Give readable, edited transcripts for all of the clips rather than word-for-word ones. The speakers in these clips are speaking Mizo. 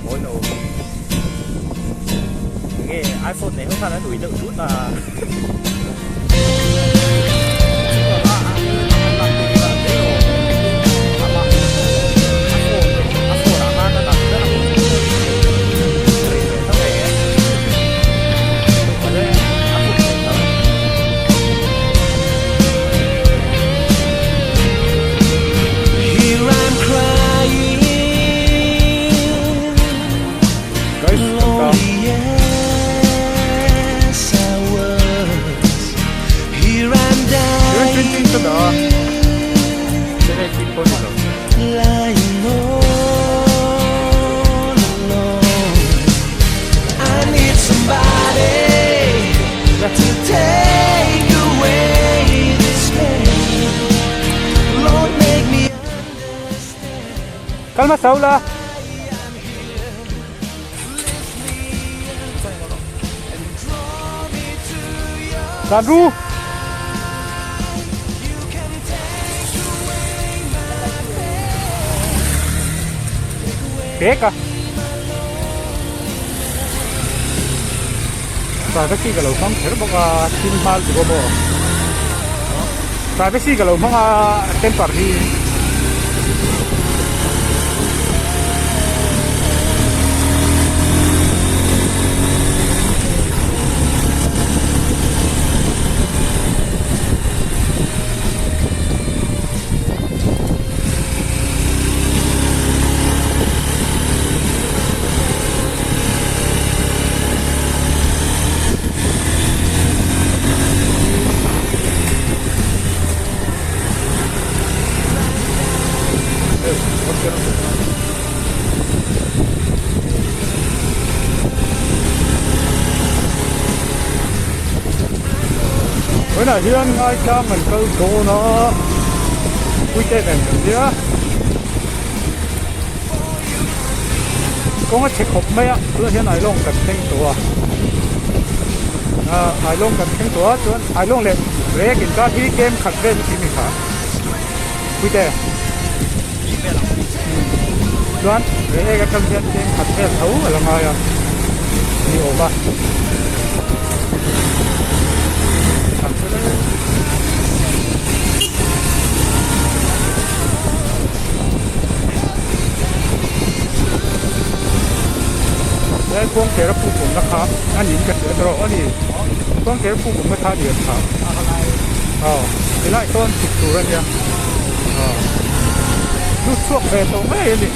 Mawi lo. Nge iPhone nei ho khan an ui deuh tut a. Kal hmasa ula. Tlan ru. Pek a. Privacy ka lo hmang kher bawk a thil hmal chu maw privacy ka lo hmang a temper hi. Tunah hian ngaithlang an kal dawn a puite nen kan nia. Kawng a chhe khawp mai a tunah hian Ailawng kan thleng tawh a ah Ailawng kan thleng tawh a chuan Ailawng leh Rek inkar hi kem khat vel tih mi kha puite chuan Rek atang hian kem khat vel tho a la ngai a ni awm a. He kawngkher a puk awmna kha a niin ka hria erawh a ni kawngkher puk awmna kha a ni ang kha aw helaiah sawn chhuk tur a nia aw lut chhuak ve tawh ngei a ni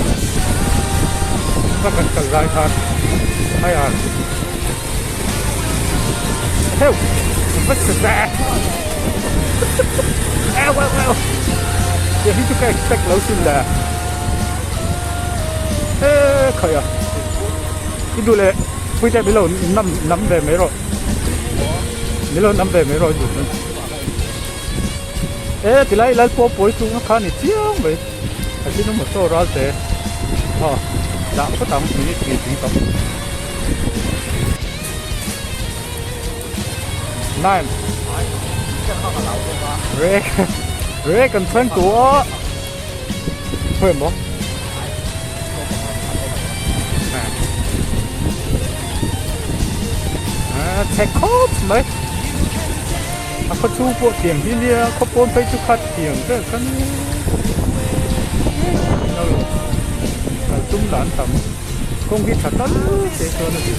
ka kan kal lai khan hei a heuh va chhe ve eu eu eu tiang hi chu ka expect lo sin le e khaih a i duh leh pui te milo nam nam ve mai rawh milo nam ve mai rawh i duh chuan e tilai lal pawh pawi chung a kha ni chiang mai a sin a motor ral te aw dah phawt ang minute hnih tling tawh. Nine. Rek. Rek an thleng tu a. Khawi maw? Ah, chhe khawp mai. A khaw chhung pawh tiang hi nia, khaw pawn phei chu kha tiang vel kha nia. Kal tum dan tam. Kawng hi tha tal te chuan a dik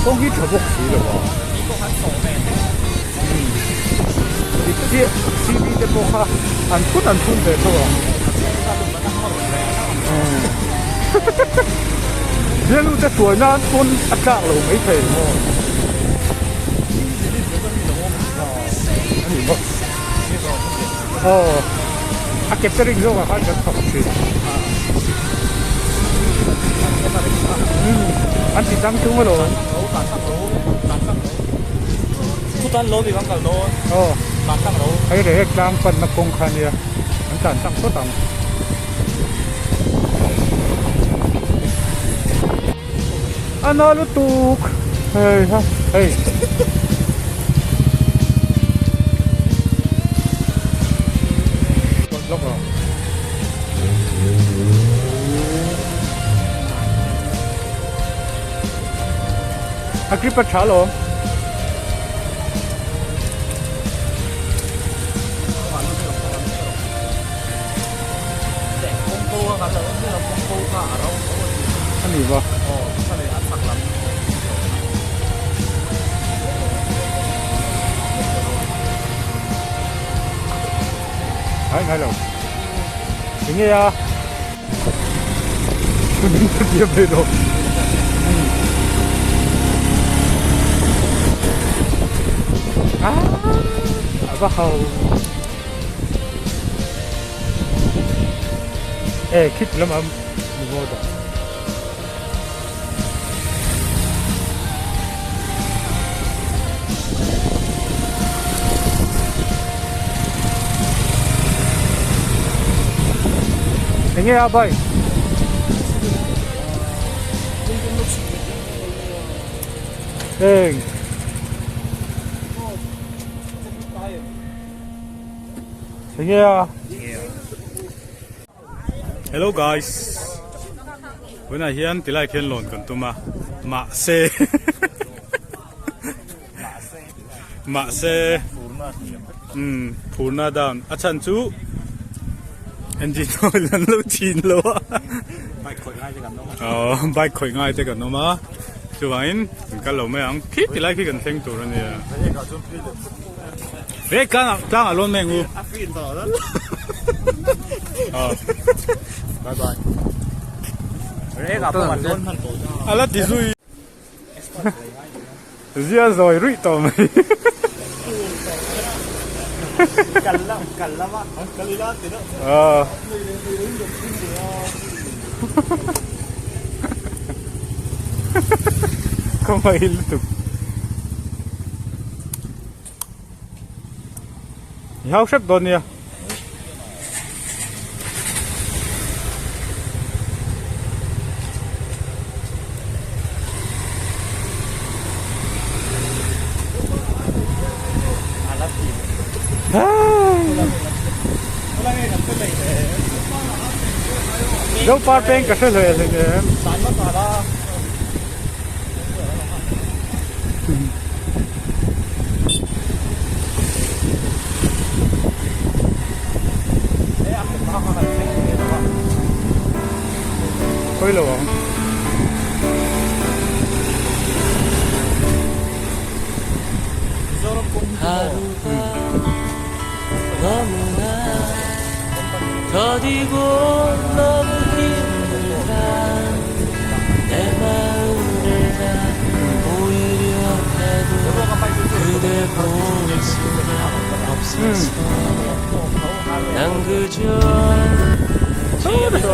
kawng hi tha bawk si lo a dik chiah cv te pawh kha an phun an phun ve tho ang bialnu te hruai nan pawn a tlak lo mai thei maw a ni bawk aw a catering zawk ah khan kan thawk thin an ti chang chung alawm aw hei reh tlang panna kawng kha ania an tlan chak phawt ang. A na lutuk hei ha hei. Lawk rawh. A grip a tha alawm. A ni va. Ngai ngai lo. Enge a? Min ka diam ve lo. Ah, a va ho. Eh, khit lam am ni mo da. Enge a bike? Eng. Enge a? Hello guys tunah hian tilai khian lawn kan tum a mahse mahse umm phurna down a chhan chu engine oil an lo chin lo a aww bike khawih ngai te kan awm a chuvangin kan kal lo mai ang khi tilai khi kan thleng tur a nia Ve tlang tlang a lawn mai ang u. A fin tawh lo. Bye bye. Rek ah pawh an lawn hman tawh. A la ti zui. Zia zawi ruih tawh mai. Kal la kal lama kal ila ti deuh. Aw. Ka hmai lutuk. I hau hrep dawn nia. Zo par peng ka hre hle hle em. Khawi lo ang.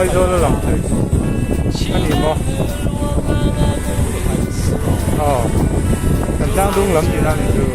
Aizawl a lang thei a ni maw aw kan tlang dung lam tihna a ni chu.